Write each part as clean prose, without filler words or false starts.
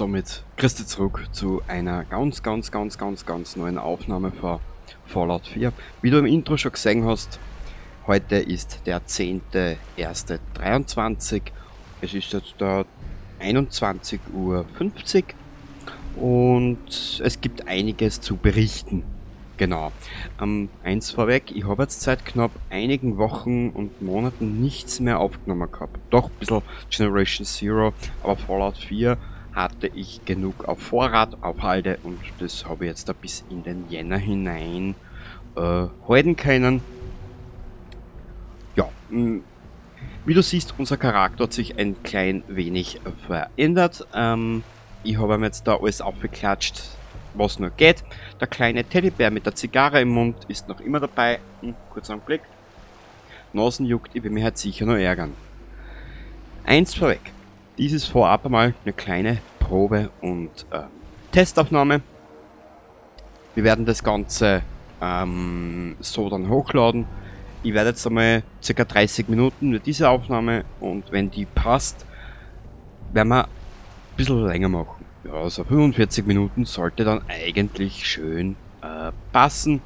Somit grüß dich zurück zu einer ganz, ganz, ganz, ganz, ganz neuen Aufnahme von Fallout 4. Wie du im Intro schon gesehen hast, heute ist der 10.01.23. Es ist jetzt da 21:50 Uhr und es gibt einiges zu berichten. Genau. Eins vorweg, ich habe jetzt seit knapp einigen Wochen und Monaten nichts mehr aufgenommen gehabt. Doch, ein bisschen Generation Zero, aber Fallout 4 hatte ich genug auf Vorrat, auf Halde, und das habe ich jetzt da bis in den Jänner hinein halten können. Wie du siehst, unser Charakter hat sich ein klein wenig verändert. Ich habe ihm jetzt da alles aufgeklatscht, was nur geht. Der kleine Teddybär mit der Zigarre im Mund ist noch immer dabei. Kurzer Blick. Nasen juckt, ich will mich halt sicher noch ärgern. Eins vorweg. Dies ist vorab einmal eine kleine Probe- und Testaufnahme. Wir werden das Ganze so dann hochladen. Ich werde jetzt einmal circa 30 Minuten mit dieser Aufnahme, und wenn die passt, werden wir ein bisschen länger machen. Ja, so 45 Minuten sollte dann eigentlich schön passen.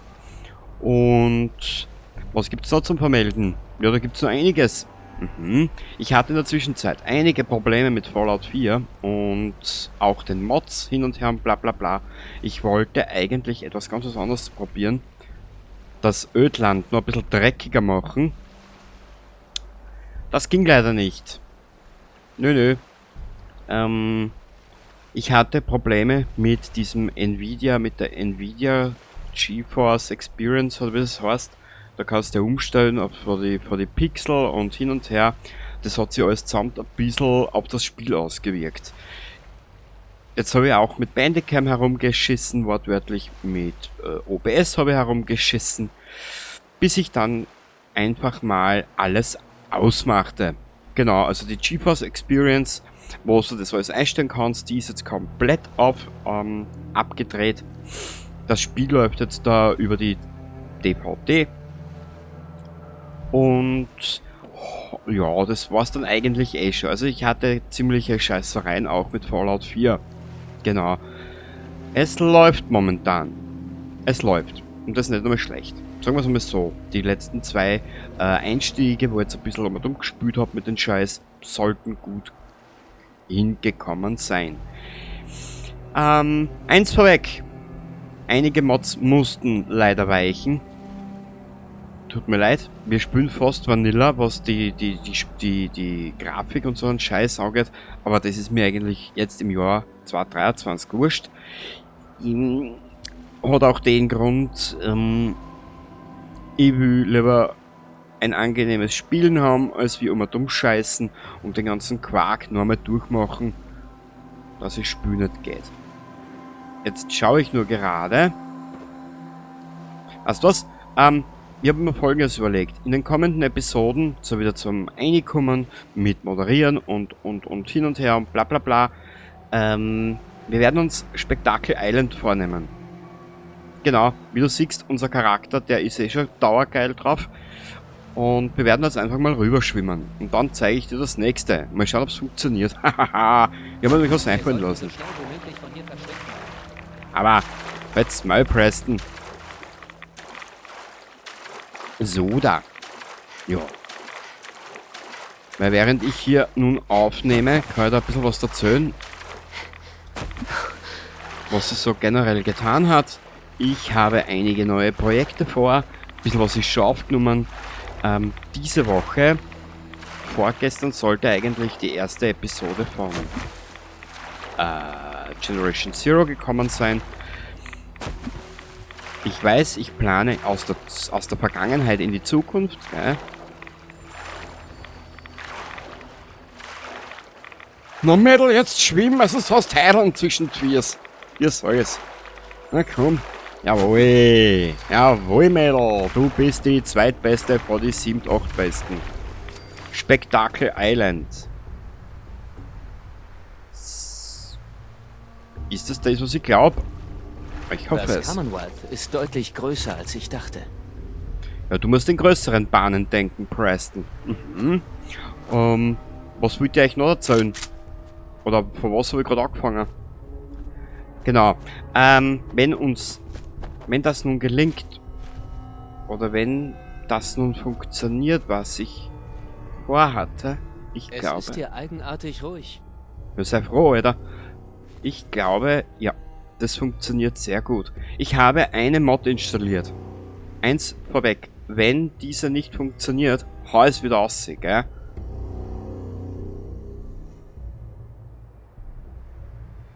Und was gibt's da zum Vermelden? Ja, da gibt's noch einiges. Ich hatte in der Zwischenzeit einige Probleme mit Fallout 4 und auch den Mods hin und her und bla bla bla. Ich wollte eigentlich etwas ganz was anderes probieren. Das Ödland noch ein bisschen dreckiger machen. Das ging leider nicht. Nö, nö. Ich hatte Probleme mit diesem Nvidia, mit der Nvidia GeForce Experience, oder wie das heißt. Da kannst du ja umstellen auf vor die Pixel und hin und her. Das hat sich alles zusammen ein bisschen auf das Spiel ausgewirkt. Jetzt habe ich auch mit Bandicam herumgeschissen, wortwörtlich mit OBS habe ich herumgeschissen, bis ich dann einfach mal alles ausmachte. Die GeForce Experience, wo du das alles einstellen kannst, die ist jetzt komplett abgedreht. Das Spiel läuft jetzt da über die DVD. Und ja, das war's dann eigentlich eh schon. Ich hatte ziemliche Scheißereien auch mit Fallout 4. Genau. Es läuft momentan. Es läuft. Und das ist nicht einmal schlecht. Sagen wir's mal so. Die letzten zwei Einstiege, wo ich jetzt ein bisschen um und um gespült hab mit den Scheiß, sollten gut hingekommen sein. Eins vorweg. Einige Mods mussten leider weichen. Tut mir leid, wir spielen fast Vanilla, was die Grafik und so einen Scheiß angeht, aber das ist mir eigentlich jetzt im Jahr 2023 wurscht. Hat auch den Grund, ich will lieber ein angenehmes Spielen haben, als wie immer dumm scheißen und den ganzen Quark noch einmal durchmachen, dass es Spiel nicht geht. Jetzt schaue ich nur gerade. Weißt du was? Ich habe mir Folgendes überlegt. In den kommenden Episoden soll wieder zum Einkommen mit Moderieren und hin und her und bla bla bla. Wir werden uns Spectacle Island vornehmen. Genau, wie du siehst, unser Charakter, der ist eh schon dauergeil drauf. Und wir werden jetzt einfach mal rüberschwimmen. Und dann zeige ich dir das nächste. Mal schauen, ob's funktioniert. Hahaha. Ich hab mir was einfallen lassen. Aber, jetzt mal, Preston. So da. Ja. Weil während ich hier nun aufnehme, kann ich da ein bisschen was erzählen. Was es so generell getan hat. Ich habe einige neue Projekte vor. Ein bisschen was ist schon aufgenommen. Diese Woche, vorgestern, sollte eigentlich die erste Episode von Generation Zero gekommen sein. Ich weiß, ich plane aus der Vergangenheit in die Zukunft. Gell? Na Mädel, jetzt schwimmen, also sonst heideln zwischen Tiers. Ihr soll's. Na komm. Jawohl. Jawohl, Mädel. Du bist die zweitbeste von die 7, 8 Besten. Spectacle Island. Ist das das, was ich glaub? Ich hoffe Das es. Commonwealth ist deutlich größer, als ich dachte. Ja, du musst in größeren Bahnen denken, Preston. Was wollt ihr euch noch erzählen? Oder von was habe ich gerade angefangen? Genau. Wenn das nun gelingt, oder wenn das nun funktioniert, was ich vorhatte, ich Es glaube... ist hier eigenartig ruhig. Ja, sei froh, Alter. Ich glaube, ja, das funktioniert sehr gut. Ich habe eine Mod installiert. Eins vorweg, wenn diese nicht funktioniert, hau es wieder aus, gell?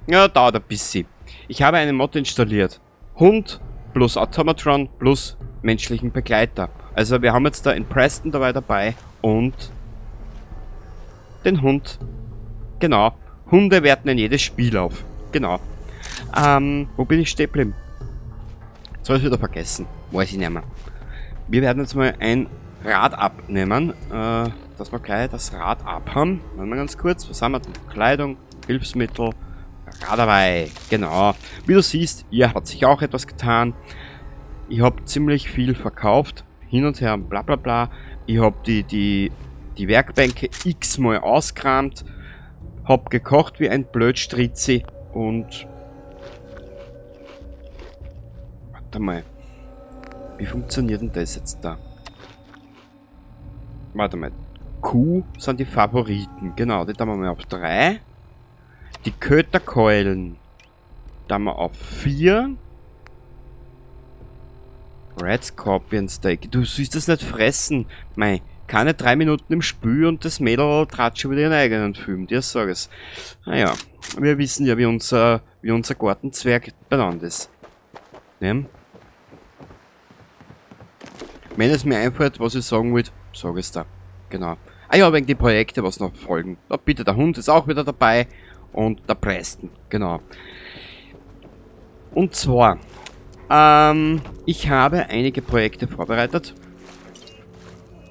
Ja, dauert ein bisschen. Ich habe eine Mod installiert. Hund plus Automatron plus menschlichen Begleiter. Also wir haben jetzt da in Preston dabei und den Hund. Genau. Hunde werten in jedes Spiel auf. Genau. Wo bin ich stehen geblieben? Jetzt hab ich's wieder vergessen. Weiß ich nicht mehr. Wir werden jetzt mal ein Rad abnehmen. Dass wir gleich das Rad abhaben. Warte mal ganz kurz. Was haben wir denn? Kleidung, Hilfsmittel, Rad dabei. Genau. Wie du siehst, hier hat sich auch etwas getan. Ich hab ziemlich viel verkauft. Hin und her, bla bla bla. Ich hab die Werkbänke x-mal ausgekramt. Hab gekocht wie ein Blödstritzi und... Warte mal. Wie funktioniert denn das jetzt da? Warte mal. Q sind die Favoriten. Genau, die tun wir mal auf 3. Die Köterkeulen tun wir auf 4. Red Scorpion Steak. Du sollst das nicht fressen. Mei, keine 3 Minuten im Spül und das Mädel trat schon wieder ihren eigenen Film. Dir sag ich's. Naja, wir wissen ja, wie unser Gartenzwerg benannt ist. Ne? Wenn es mir einfällt, was ich sagen wollte, sag ich's da. Genau. Ah ja, wegen die Projekte, was noch folgen. Da bitte, der Hund ist auch wieder dabei. Und der Preston, genau. Und zwar, ich habe einige Projekte vorbereitet.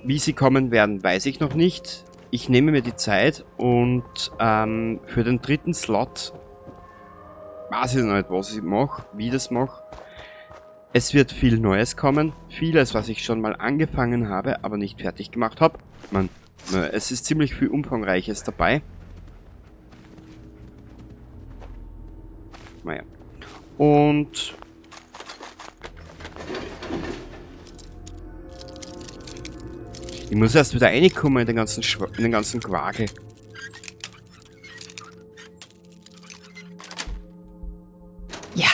Wie sie kommen werden, weiß ich noch nicht. Ich nehme mir die Zeit und für den dritten Slot weiß ich noch nicht, was ich mache, wie ich das mache. Es wird viel Neues kommen. Vieles, was ich schon mal angefangen habe, aber nicht fertig gemacht habe. Es ist ziemlich viel Umfangreiches dabei. Naja. Und... ich muss erst wieder reinkommen in den ganzen Quagel. Ja.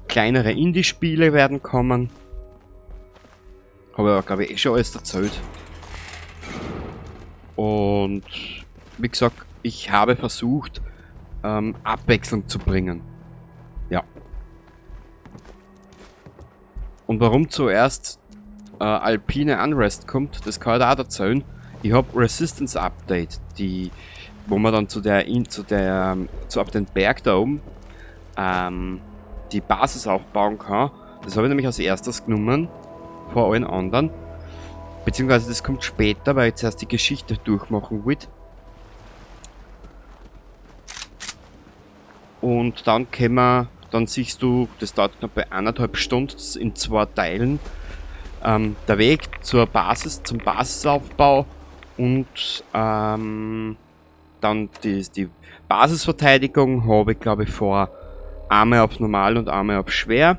Kleinere Indie-Spiele werden kommen. Habe aber, glaube ich, eh schon alles erzählt. Und wie gesagt, ich habe versucht, Abwechslung zu bringen. Ja. Und warum zuerst Alpine Unrest kommt, das kann ich auch erzählen. Ich hab Resistance Update, die, wo man dann auf den Berg da oben die Basis aufbauen kann. Das habe ich nämlich als erstes genommen, vor allen anderen. Beziehungsweise das kommt später, weil ich zuerst die Geschichte durchmachen wollte. Und dann können wir, dann siehst du, das dauert knapp bei 1,5 Stunden in 2 Teilen. Der Weg zur Basis, zum Basisaufbau und dann die Basisverteidigung habe ich, glaube ich, vor einmal auf normal und einmal auf schwer.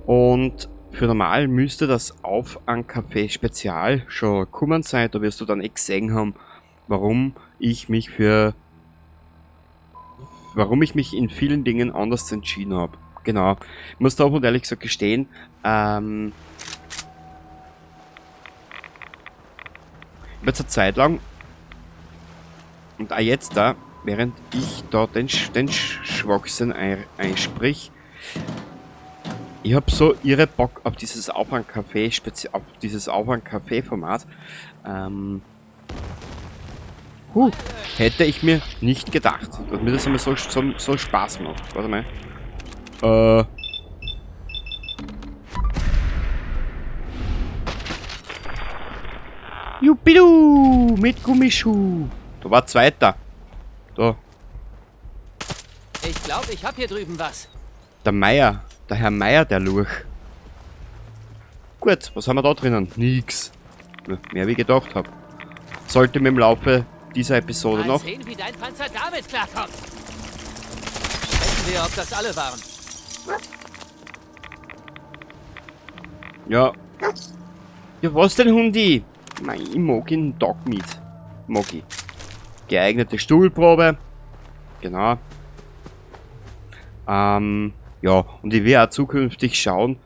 Und für normal müsste das auf ein Café Spezial schon gekommen sein. Da wirst du dann eh gesehen haben, warum ich mich in vielen Dingen anders entschieden habe. Genau. Ich muss da auch ehrlich gesagt gestehen, ich habe jetzt eine Zeit lang und auch jetzt da, während ich da den Schwachsinn einsprich, ich hab so irre Bock auf dieses Aufwand-Café, auf dieses Aufwand-Café-Format. Hätte ich mir nicht gedacht, dass mir das immer so Spaß macht. Warte mal. Juppie-du! Mit Gummischuh! Da war zweiter. Da. Ich glaube, ich hab hier drüben was. Der Meier. Der Herr Meier, der Lurch. Gut, was haben wir da drinnen? Nix. Mehr wie ich gedacht hab. Sollte mir im Laufe dieser Episode Mal noch. sehen, wie dein Panzer damit klarkommt. Checken wir, ob das alle waren. Ja. Ja, was denn, Hundi? Mei, ich mag ihn Dog mit. Mag ich. Geeignete Stuhlprobe. Genau. Ja, und ich werde auch zukünftig schauen.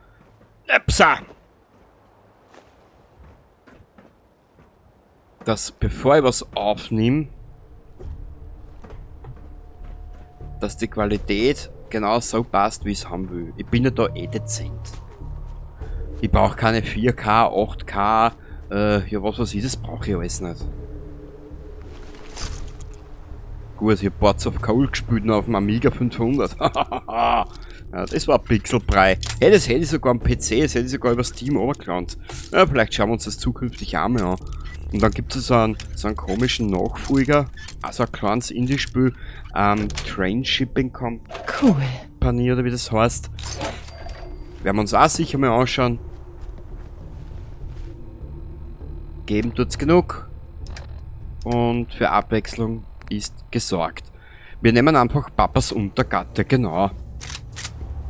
Upsa! Dass, bevor ich was aufnehme, dass die Qualität genau so passt, wie ich es haben will. Ich bin ja da eh dezent. Ich brauche keine 4K, 8K, ja was weiß ich, das brauche ich alles nicht. Gut, ich hab Ports of Call gespielt noch auf dem Amiga 500. Ja, das war Pixelbrei. Hey, das hätte ich sogar am PC, das hätte ich sogar über Steam runtergeladen. Ja, vielleicht schauen wir uns das zukünftig auch mal an. Und dann gibt es so einen komischen Nachfolger, also ein kleines Indie-Spiel, Train Shipping Company oder wie das heißt. Werden wir uns auch sicher mal anschauen. Geben tut's genug. Und für Abwechslung ist gesorgt. Wir nehmen einfach Papas Untergatte, genau.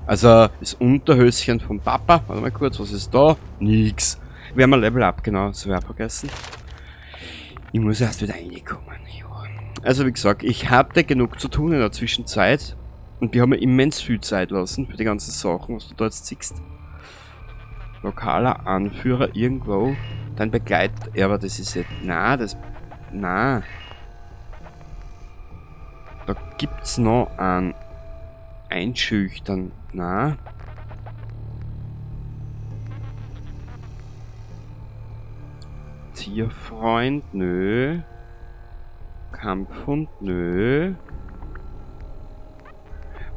Also das Unterhöschen von Papa. Warte mal kurz, was ist da? Nix. Wir haben ein Level Up, genau, das habe ich auch vergessen. Ich muss erst wieder reinkommen. Ja. Also wie gesagt, ich hatte genug zu tun in der Zwischenzeit. Und die haben mir immens viel Zeit lassen für die ganzen Sachen, was du da jetzt siehst. Lokaler Anführer irgendwo. Dein Begleiter. Ja, aber das ist jetzt. Na, das. Na. Da gibt's noch einen Einschüchtern. Na. Tierfreund, nö. Kampfhund, nö.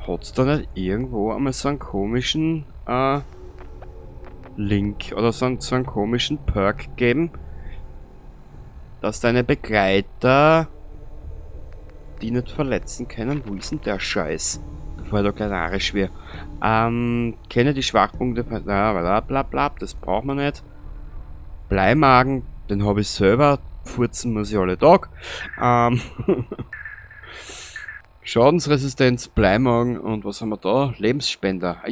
Hat's da nicht irgendwo einmal so einen komischen Link oder so einen komischen Perk gegeben, dass deine Begleiter die nicht verletzen können? Wo ist denn der Scheiß? Bevor ich da gleich narrisch werde. Kenne die Schwachpunkte, bla bla bla bla, das braucht man nicht. Bleimagen, den habe ich selber, furzen muss ich alle Tag. Schadensresistenz, Bleimagen und was haben wir da? Lebensspender.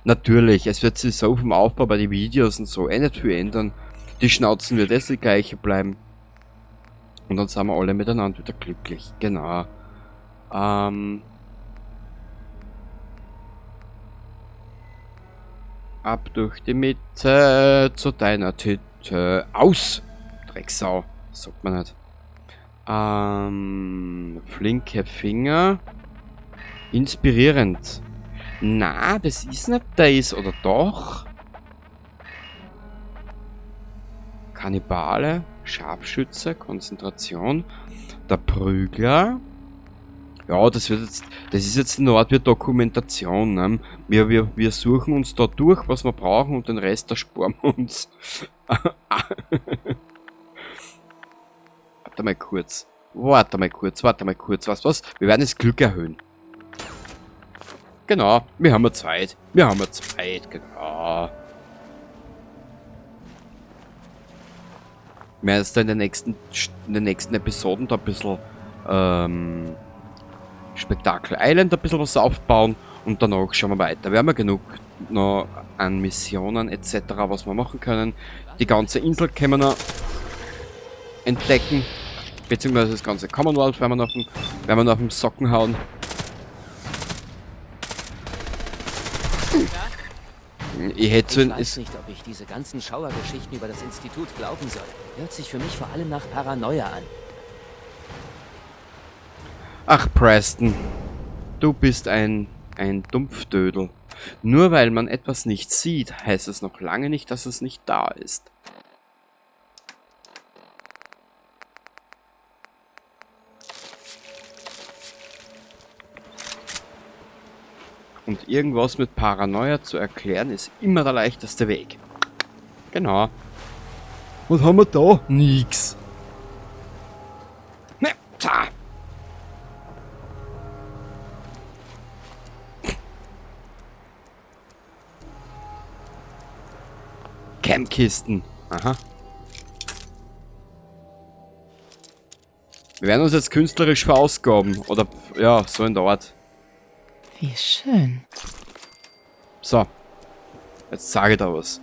Natürlich, es wird sich so vom Aufbau bei den Videos und so eh nicht viel ändern. Die Schnauzen wird eh die gleiche bleiben. Und dann sind wir alle miteinander wieder glücklich. Genau. Ab durch die Mitte zu deiner Titte. Aus! Drecksau. Sagt man nicht. Flinke Finger. Inspirierend. Na, das ist nicht das, oder doch? Kannibale, Scharfschütze, Konzentration, der Prügler. Ja, das wird jetzt, das ist jetzt eine Art wie Dokumentation, ne? Wir suchen uns da durch, was wir brauchen, und den Rest, da sparen wir uns. Warte mal kurz. Warte mal kurz, warte mal kurz. Was, was? Wir werden das Glück erhöhen. Genau, wir haben ja Zeit. Wir haben ja Zeit, genau. Wir werden jetzt da in den nächsten Episoden da ein bisschen Spektakel Island ein bisschen was aufbauen und danach schauen wir weiter. Wir haben ja genug noch an Missionen etc., was wir machen können. Die ganze Insel können wir noch entdecken, beziehungsweise das ganze Commonwealth werden wir noch auf den Socken hauen. Ich hätte so Ich ein weiß es nicht, ob ich diese ganzen Schauergeschichten über das Institut glauben soll. Hört sich für mich vor allem nach Paranoia an. Ach, Preston, du bist ein Dumpfdödel. Nur weil man etwas nicht sieht, heißt es noch lange nicht, dass es nicht da ist. Und irgendwas mit Paranoia zu erklären, ist immer der leichteste Weg. Genau. Was haben wir da? Nix. Ne, ta. Campkisten. Aha. Wir werden uns jetzt künstlerisch verausgaben. Oder, ja, so in der Art. Wie schön. So. Jetzt sage ich da was.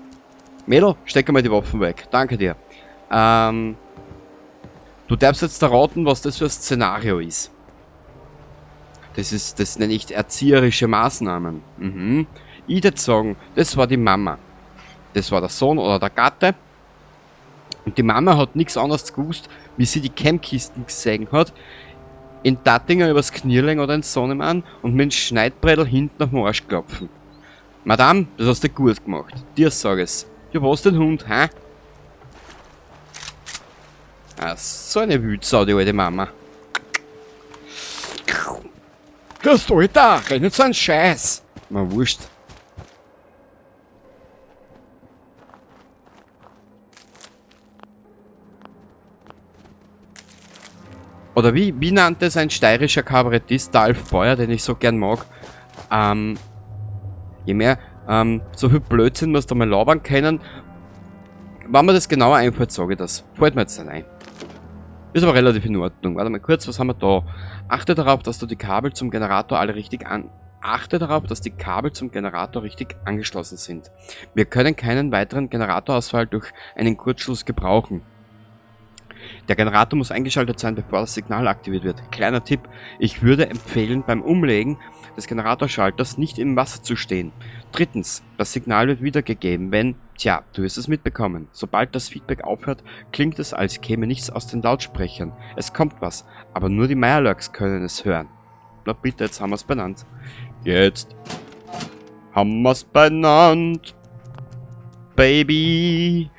Mädel, steck mal die Waffen weg. Danke dir. Du darfst jetzt erraten, was das für ein Szenario ist. Das nenne ich erzieherische Maßnahmen. Mhm. Ich würd sagen, das war die Mama. Das war der Sohn oder der Gatte. Und die Mama hat nichts anderes gewusst, wie sie die Campkisten gesehen hat, in Dattinger übers Knie legen oder in Sohnemann und mit dem Schneidbrettel hinten auf den Arsch klopfen. Madame, das hast du gut gemacht. Dir sag ich's. Ja, was denn Hund, hä? Ah, so eine Wütsau, die alte Mama. Hörst du, Alter, red nicht so einen Scheiß. Na, wurscht. Oder wie nannte es ein steirischer Kabarettist, der Alf Beuer, den ich so gern mag? Je mehr, so viel Blödsinn muss da mal labern können. Wenn mir das genauer einfällt, sage ich das. Fällt mir jetzt nicht ein. Ist aber relativ in Ordnung. Warte mal kurz, was haben wir da? Achte darauf, dass du die Kabel zum Generator alle richtig an... Achte darauf, dass die Kabel zum Generator richtig angeschlossen sind. Wir können keinen weiteren Generatorausfall durch einen Kurzschluss gebrauchen. Der Generator muss eingeschaltet sein, bevor das Signal aktiviert wird. Kleiner Tipp, ich würde empfehlen, beim Umlegen des Generatorschalters nicht im Wasser zu stehen. Drittens, das Signal wird wiedergegeben, wenn, tja, du wirst es mitbekommen. Sobald das Feedback aufhört, klingt es, als käme nichts aus den Lautsprechern. Es kommt was, aber nur die Mirelurks können es hören. Na bitte, jetzt haben wir's benannt. Jetzt haben wir's benannt. Baby.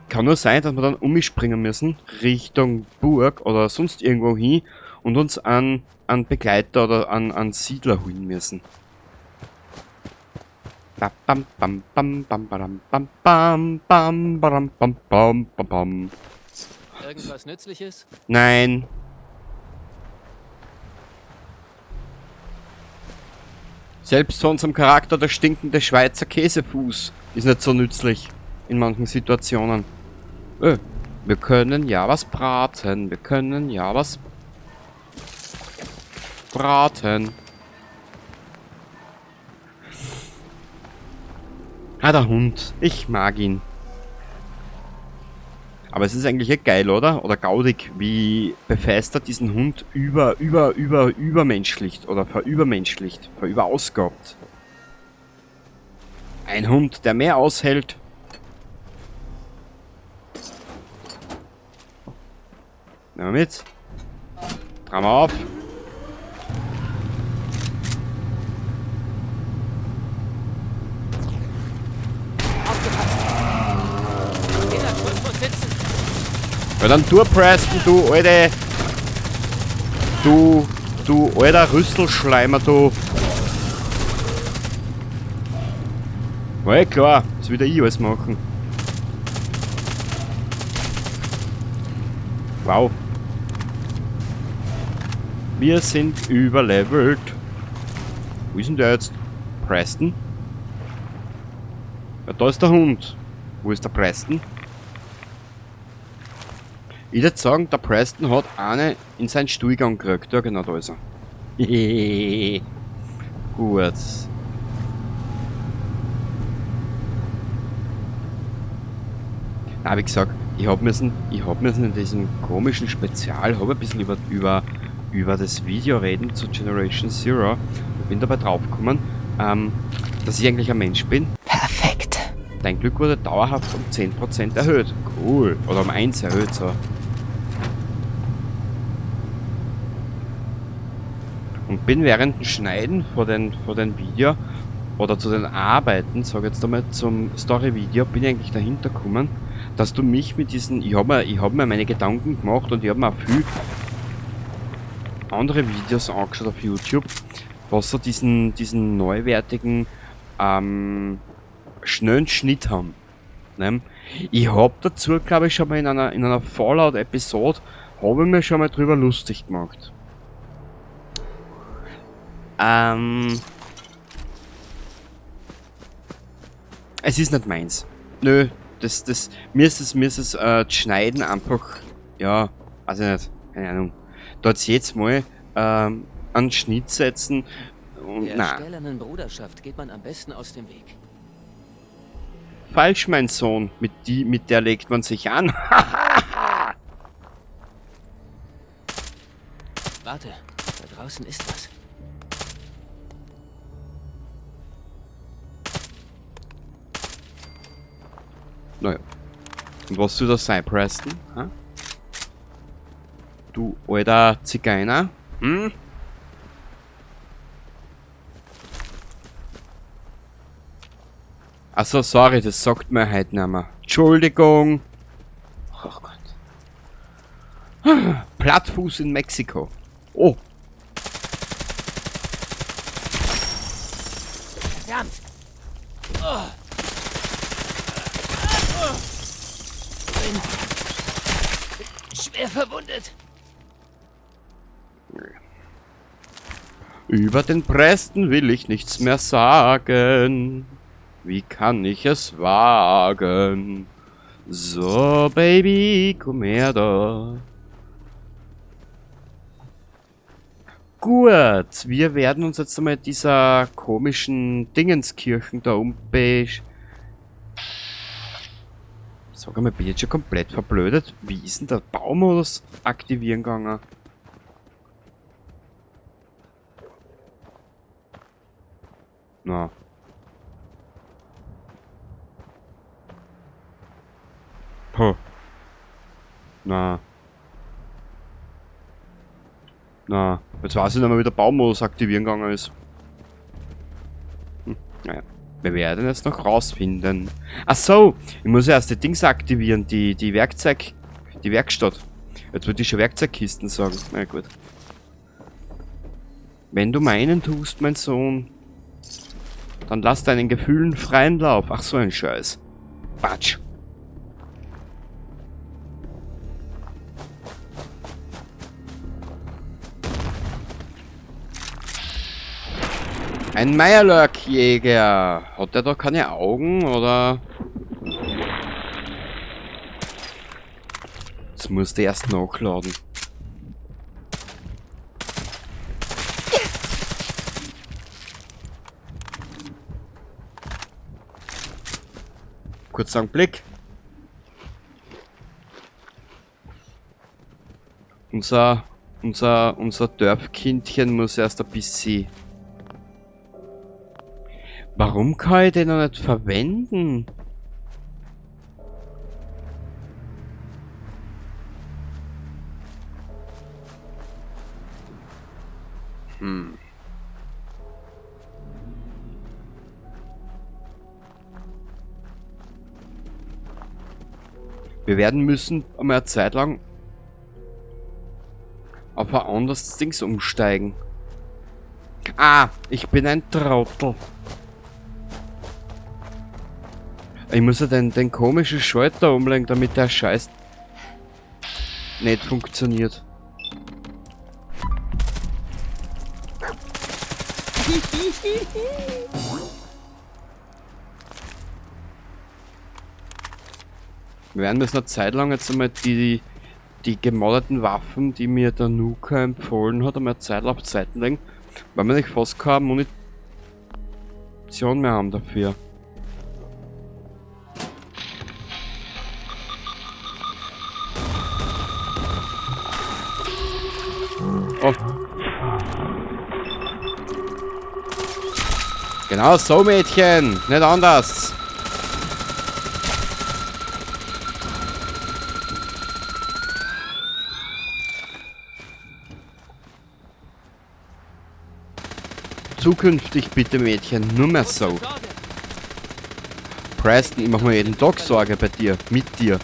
Kann nur sein, dass wir dann umspringen müssen, Richtung Burg oder sonst irgendwo hin und uns an Begleiter oder an Siedler holen müssen. Bam, bam, bam, bam, bam, bam, bam, bam, bam, bam, bam, bam, bam, bam. Irgendwas Nützliches? Nein. Selbst von unserem Charakter der stinkende Schweizer Käsefuß ist nicht so nützlich in manchen Situationen. Wir können ja was braten. Wir können ja was braten. Ah, der Hund. Ich mag ihn. Aber es ist eigentlich echt geil, oder? Oder gaudig, wie Bethesda diesen Hund übermenschlicht oder verübermenschlicht, verüberausgabt. Ein Hund, der mehr aushält. Nehmen wir mit. Drehen wir auf. Ja, dann du, Preston, du alte... Du alter Rüsselschleimer, du. War eh klar, das wieder ich alles machen. Wow. Wir sind überlevelt. Wo ist denn der jetzt? Preston? Ja, da ist der Hund. Wo ist der Preston? Ich würd sagen, der Preston hat eine in seinen Stuhlgang gekriegt. Ja, genau, da ist er. Gut. Na, wie gesagt, ich hab müssen in diesem komischen Spezial, hab ein bisschen über das Video reden zu Generation Zero. Ich bin dabei draufgekommen, dass ich eigentlich ein Mensch bin. Perfekt. Dein Glück wurde dauerhaft um 10% erhöht. Cool. Oder um 1 erhöht, so. Und bin während dem Schneiden vor den Video oder zu den Arbeiten, sag ich jetzt einmal, zum Story-Video, bin ich eigentlich dahinter gekommen, dass du mich mit diesen, ich hab mir meine Gedanken gemacht und ich hab mir auch viel andere Videos angeschaut auf YouTube, was so diesen neuwertigen, schnellen Schnitt haben. Ne? Ich hab dazu, glaub ich, schon mal in einer Fallout-Episode, hab ich mir schon mal drüber lustig gemacht. Es ist nicht meins. Nö, das, mir ist es, zu schneiden einfach, ja, weiß ich nicht, keine Ahnung. Dort jetzt mal, einen Schnitt setzen und, Der na. stählernen Bruderschaft geht man am besten aus dem Weg. Falsch, mein Sohn. Mit der legt man sich an. Warte, da draußen ist was. Naja. Und was soll das sein, Preston? Ha? Du alter Zigeuner? Hm? Achso, sorry, das sagt mir heute nicht mehr. Entschuldigung. Oh Gott. Plattfuß in Mexiko. Oh. Verdammt! Oh. Bin schwer verwundet. Über den Preston will ich nichts mehr sagen. Wie kann ich es wagen? So, Baby, komm her da. Gut, wir werden uns jetzt einmal dieser komischen Dingenskirchen da umbesch. Sag einmal, bin ich jetzt schon komplett verblödet? Wie ist denn der Baumodus aktivieren gegangen? Na. Puh. Na. Na. Jetzt weiß ich nicht mehr, wie der Baumodus aktivieren gegangen ist. Naja. Wir werden es noch rausfinden. Ach so, ich muss ja erst die Dings aktivieren, die Werkzeug, die Werkstatt. Jetzt würde ich schon Werkzeugkisten sagen. Na gut. Wenn du meinen tust, mein Sohn, dann lass deinen Gefühlen freien Lauf. Ach so ein Scheiß. Batsch. Ein Mirelurk-Jäger. Hat der da keine Augen, oder? Jetzt muss der erst nachladen. Kurzer Blick. Unser Dörfkindchen muss erst ein bisschen... Warum kann ich den noch nicht verwenden? Wir werden müssen einmal eine Zeit lang auf ein anderes Dings umsteigen. Ah, ich bin ein Trottel. Ich muss ja den komischen Schalter umlegen, damit der Scheiß nicht funktioniert. Wir werden müssen eine Zeit lang jetzt einmal die gemodderten Waffen, die mir der Nuka empfohlen hat, einmal eine Zeit lang auf Seiten legen, weil wir nicht fast keine Munition mehr haben dafür. Oh. Genau so, Mädchen. Nicht anders. Zukünftig bitte, Mädchen, nur mehr so. Preston, ich mach mir jeden Tag Sorge bei dir, mit dir.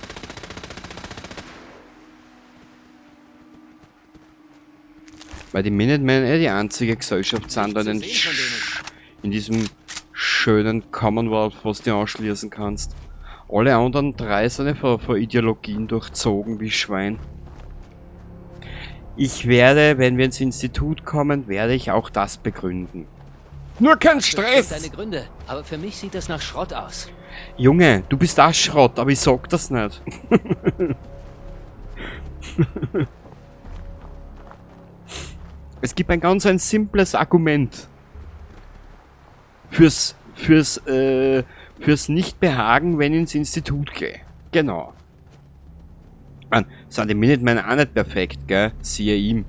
Weil die Minutemen eh die einzige Gesellschaft sind, da in diesem schönen Commonwealth, was du anschließen kannst. Alle anderen drei sind ja von Ideologien durchzogen wie Schwein. Ich werde, wenn wir ins Institut kommen, werde ich auch das begründen. Nur kein Bestimmt Stress! Deine Gründe, aber für mich sieht das nach Schrott aus. Junge, du bist auch Schrott, aber ich sag das nicht. Es gibt ein ganz ein simples Argument fürs Nicht-Behagen, wenn ich ins Institut gehe. Genau. Man, sind die Minutemen auch nicht perfekt, gell? Siehe ihm.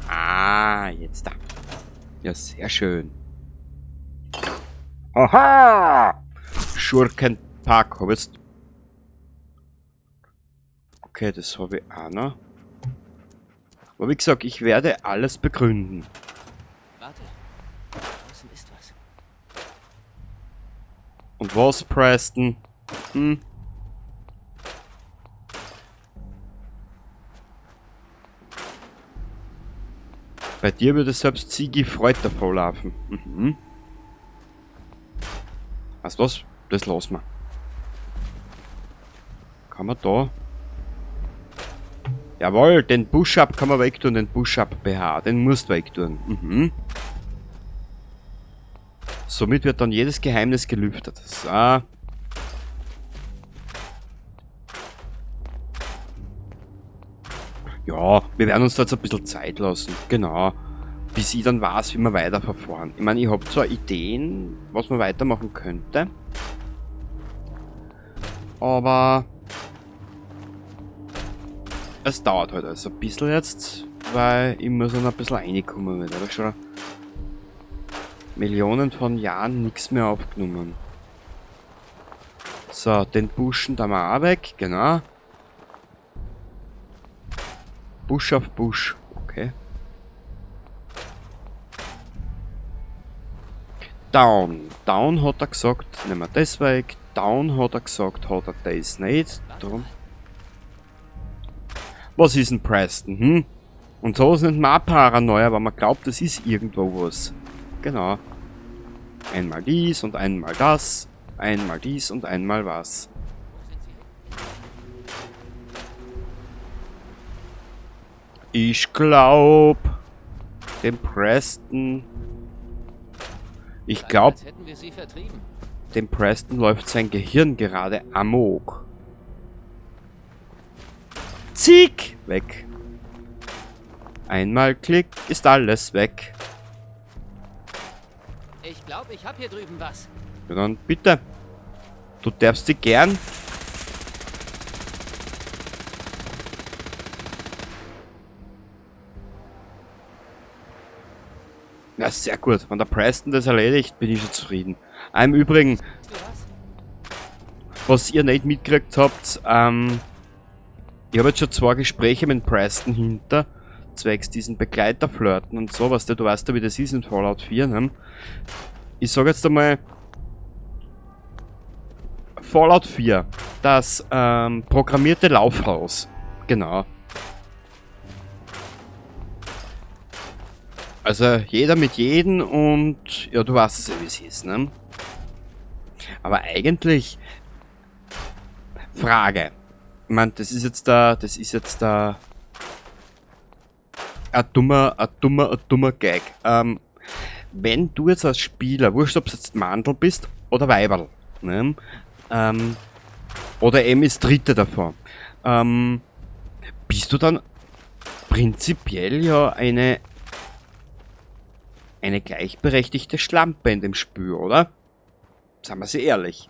Ah, jetzt da. Ja, sehr schön. Aha! Schurkenpack, hab jetzt. Okay, das habe ich auch noch. Aber wie gesagt, ich werde alles begründen. Warte. Draußen ist was. Und was, Preston? Hm? Bei dir würde selbst Ziggy Freud davonlaufen. Mhm. Weißt du was? Das lassen wir. Kann man da... Jawohl, den Push-Up kann man wegtun, den Push-Up BH. Den musst du wegtun. Mhm. Somit wird dann jedes Geheimnis gelüftet. So. Ja, wir werden uns da jetzt ein bisschen Zeit lassen. Genau. Bis ich dann weiß, wie wir weiterverfahren. Ich meine, ich hab zwar Ideen, was man weitermachen könnte. Aber es dauert halt also ein bisschen jetzt, weil ich muss noch ein bisschen reinkommen wieder. Ich hab schon Millionen von Jahren nichts mehr aufgenommen. So, den Buschen da mal auch weg, genau. Busch auf Busch, okay. Down. Down hat er gesagt, nehmen wir das weg. Down hat er gesagt, hat er das nicht. Drum. Was ist denn Preston, hm? Und so ist nicht mal Paranoia, weil man glaubt, das ist irgendwo was. Genau. Einmal dies und einmal das. Einmal dies und einmal was. Ich glaub, dem Preston... Ich glaub, dem Preston läuft sein Gehirn gerade amok. Zick! Weg. Einmal Klick, ist alles weg. Ich glaube, ich hab hier drüben was. Ja, dann bitte. Du darfst dich gern. Na, sehr gut. Wenn der Preston das erledigt, bin ich schon zufrieden. Im Übrigen, was ihr nicht mitgekriegt habt, ich habe jetzt schon 2 Gespräche mit Preston hinter, zwecks diesen Begleiterflirten und so, was du weißt ja, wie das ist in Fallout 4, ne? Ich sag jetzt einmal, Fallout 4, das programmierte Laufhaus. Genau. Also jeder mit jedem und ja, du weißt es ja, wie es ist, ne? Aber eigentlich Frage. Ich mein, das ist jetzt da, ein dummer Gag. Wenn du jetzt als Spieler, wurscht, ob du jetzt Mandel bist oder Weiberl, ne? Oder eben ist Dritte davon, bist du dann prinzipiell ja eine gleichberechtigte Schlampe in dem Spiel, oder? Sagen wir sie ehrlich.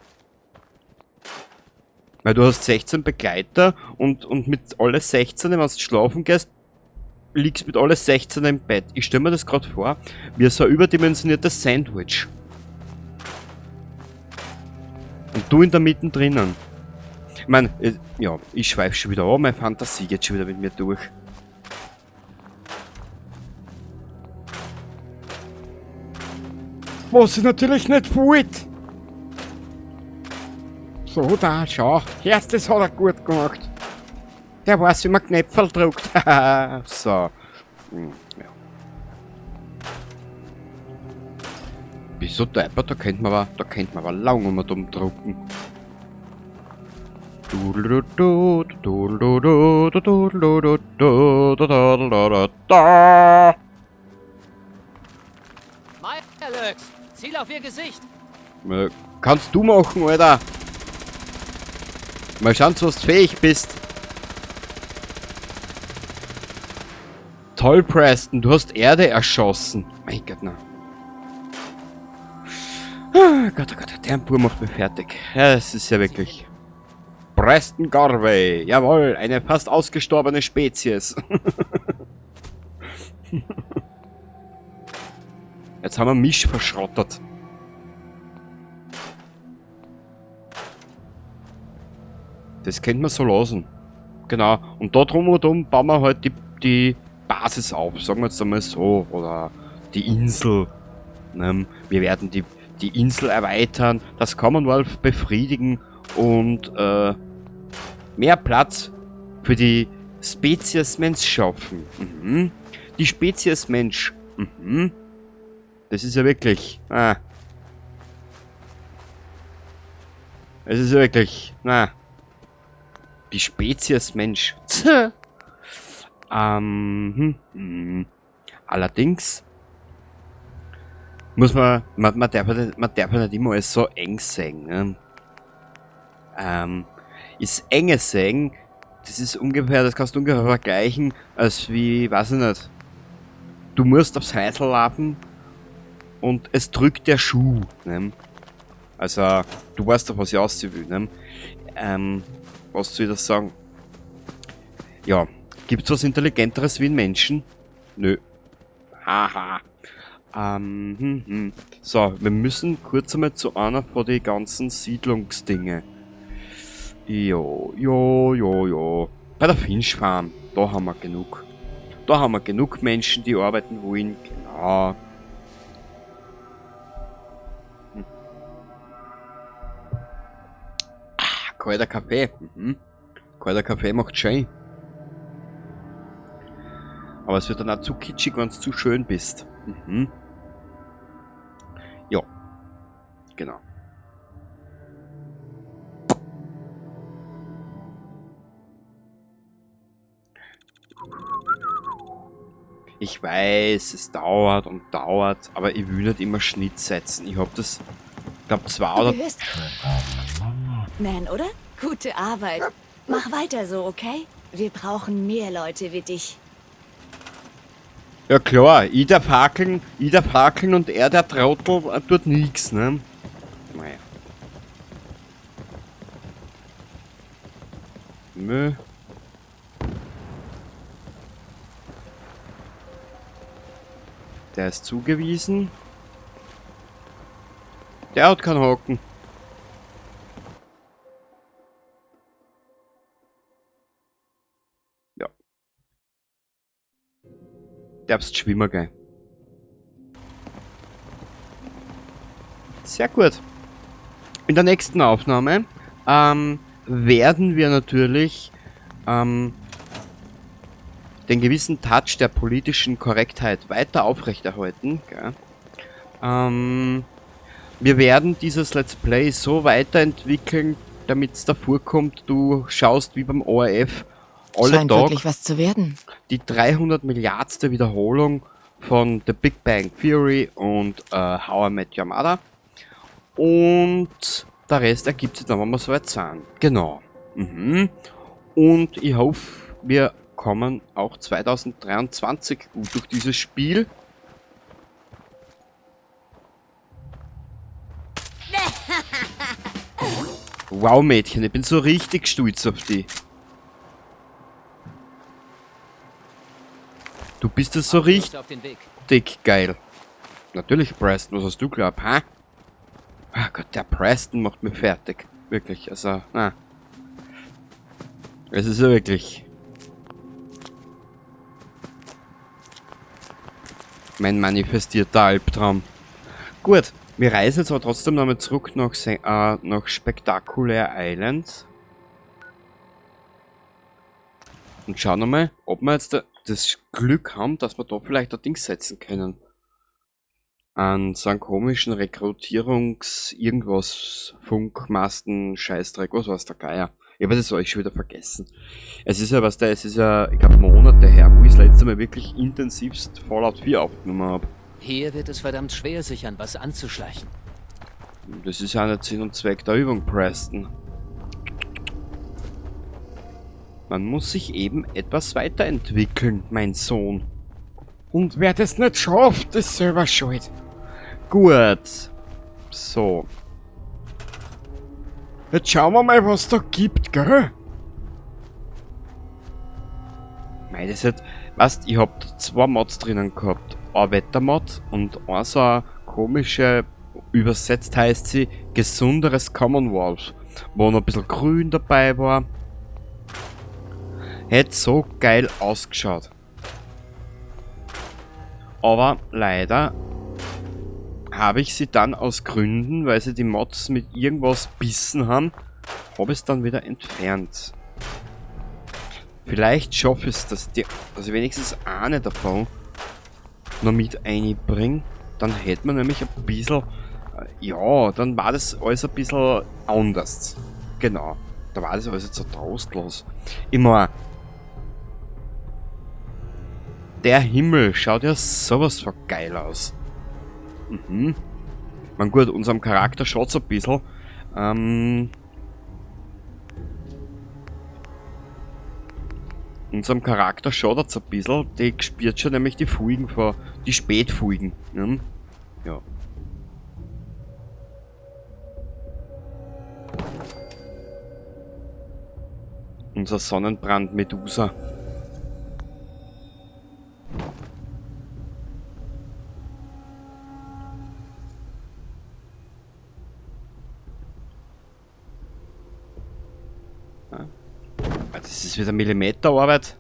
Weil du hast 16 Begleiter und mit alle 16, wenn du schlafen gehst, liegst mit alle 16 im Bett. Ich stell mir das grad vor, wie so ein überdimensioniertes Sandwich. Und du in der Mitte drinnen. Ich mein, ja, ich schweif schon wieder an, meine Fantasie geht schon wieder mit mir durch. Was ich natürlich nicht wollte. So, da, schau. Erstes hat er gut gemacht. Der weiß, wie man Knöpferl drückt. So. Ja. Bist du deppert? Da könnte man aber, lang um und um drucken. Ziel auf ihr Gesicht. Kannst du machen, Alter. Mal schauen, zu was du fähig bist. Toll, Preston, du hast Erde erschossen. Mein Gott, na. Oh Gott, oh Gott, der Bub macht mich fertig. Ja, das ist ja wirklich... Preston Garvey, jawohl, eine fast ausgestorbene Spezies. Jetzt haben wir mich verschrottet. Das könnte man so lassen. Genau. Und da drum und um bauen wir halt die Basis auf, sagen wir jetzt einmal so. Oder die Insel. Ne? Wir werden die Insel erweitern, das Commonwealth befriedigen und mehr Platz für die Spezies Mensch schaffen. Mhm. Die Spezies Mensch. Mhm. Das ist ja wirklich... Ah. Es ist ja wirklich... Na. Die Spezies Mensch. Tja. Allerdings muss man, man darf ja nicht immer alles so eng sehen. Ne? Ist enge sehen, das ist ungefähr, das kannst du ungefähr vergleichen, als wie, weiß ich nicht, du musst aufs Häusl laufen und es drückt der Schuh. Ne? Also, du weißt doch, was ich aussehen will. Ne? Was soll ich das sagen? Ja, gibt's was Intelligenteres wie einen Menschen? Nö. Haha. So, wir müssen kurz einmal zu einer von den ganzen Siedlungsdinge. Jo, jo, jo, jo. Bei der Finch Farm, da haben wir genug. Da haben wir genug Menschen, die arbeiten wollen. Genau. Ah, kalter Kaffee. Mhm. Kalter Kaffee macht schön. Aber es wird dann auch zu kitschig, wenn du zu schön bist. Mhm. Ja. Genau. Ich weiß, es dauert und dauert, aber ich will nicht immer Schnitt setzen. Ich hab das, ich glaub, 2 oder... Du gehörst Man, oder? Gute Arbeit. Mach weiter so, okay? Wir brauchen mehr Leute wie dich. Ja klar, ich der Fackeln, ich der Fackeln und er der Trottel tut nix, ne? Naja. Mö. Der ist zugewiesen. Der hat keinen Haken. Ja. Darfst schwimmen gehen. Sehr gut. In der nächsten Aufnahme werden wir natürlich den gewissen Touch der politischen Korrektheit weiter aufrechterhalten. Gell? Wir werden dieses Let's Play so weiterentwickeln, damit's davor kommt, du schaust wie beim ORF alle Scheint Tag wirklich was zu werden. die 300 Milliardste Wiederholung von The Big Bang Theory und How I Met Your Mother. Und der Rest ergibt sich dann, wenn wir soweit sind. Genau. Mhm. Und ich hoffe, wir kommen auch 2023 gut durch dieses Spiel. Wow, Mädchen, ich bin so richtig stolz auf dich. Du bist ja so Auf richtig den Weg. geil. Natürlich, Preston, was hast du glaubt, hä? Ah Gott, der Preston macht mich fertig. Wirklich, also, na. Es ist ja wirklich... mein manifestierter Albtraum. Gut, wir reisen jetzt aber trotzdem nochmal zurück nach Spectacular Island. Und schauen nochmal, ob wir jetzt da das Glück haben, dass wir da vielleicht ein Ding setzen können. An so einen komischen Rekrutierungs-irgendwas, Funkmasten, Scheißdreck, was weiß der Geier. Ich hab das euch schon wieder vergessen. Es ist ja, was da, es ist ja, ich glaub, Monate her, wo ich das letzte Mal wirklich intensivst Fallout 4 aufgenommen hab. Hier wird es verdammt schwer, sich an was anzuschleichen. Das ist ja nicht Sinn und Zweck der Übung, Preston. Man muss sich eben etwas weiterentwickeln, mein Sohn. Und wer das nicht schafft, ist selber schuld. Gut. So. Jetzt schauen wir mal, was da gibt, gell? Mei, das ist, weißt, ich hab zwei Mods drinnen gehabt. Ein Wettermod und eine so eine komische, übersetzt heißt sie, gesunderes Commonwealth, wo noch ein bisschen grün dabei war. Hätte so geil ausgeschaut. Aber leider habe ich sie dann aus Gründen, weil sie die Mods mit irgendwas bissen haben, habe ich es dann wieder entfernt. Vielleicht schaffe ich es, dass ich wenigstens eine davon noch mit einbringe. Dann hätte man nämlich ein bisschen, ja, dann war das alles ein bisschen anders. Genau, da war das alles jetzt so trostlos. Immer, der Himmel schaut ja sowas von geil aus. Mhm. Man gut, unserem Charakter schaut's ein bisschen. Unserem Charakter schaut jetzt ein bisschen. Die spürt schon nämlich die Folgen vor, die Spätfolgen. Ne? Ja. Unser Sonnenbrand Medusa. Das ist wieder Millimeterarbeit.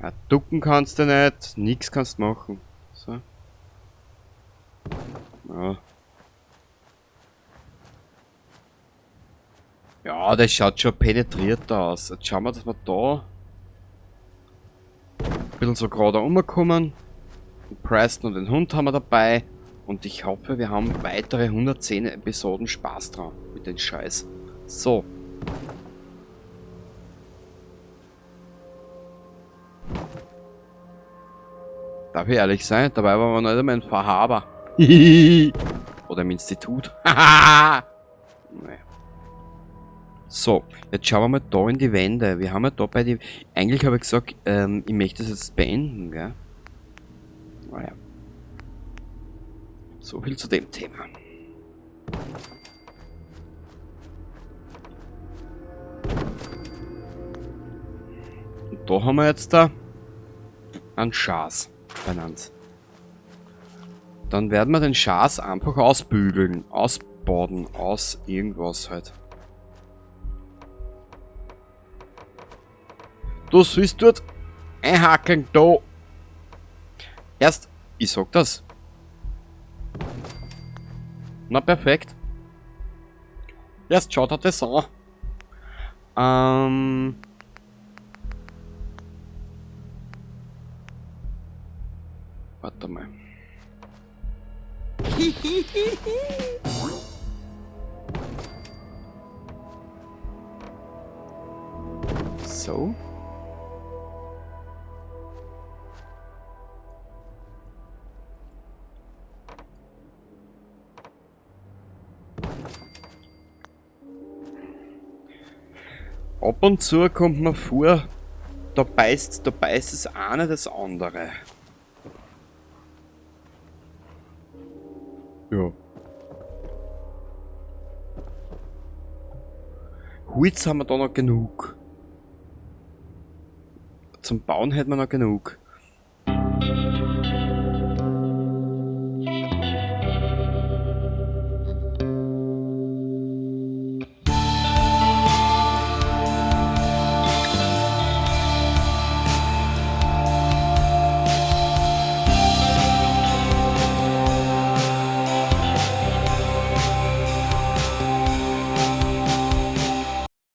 Ja, ducken kannst du nicht, nix kannst du machen. So. Ja. Ja, das schaut schon penetrierter aus. Jetzt schauen wir, dass wir da ein bisschen so gerade rumkommen. Preston und den Hund haben wir dabei. Und ich hoffe, wir haben weitere 110 Episoden Spaß dran mit dem Scheiß. So. Darf ich ehrlich sein? Dabei waren wir noch nicht einmal in Far Harbor. Oder im Institut. Naja. So, jetzt schauen wir mal da in die Wände. Wir haben ja da bei die... Eigentlich habe ich gesagt, ich möchte das jetzt beenden, gell? Naja. So viel zu dem Thema. Und da haben wir jetzt da einen Schaß benannt. Dann werden wir den Schaß einfach ausbügeln, ausbaden, aus irgendwas halt. Du sollst dort einhaken, da. Erst, ich sag das. Na perfekt. Erst schaut er das an. Warte mal. So. Ab und zu kommt man vor, da beißt das eine das andere. Ja. Holz haben wir da noch genug. Zum Bauen hätten wir noch genug.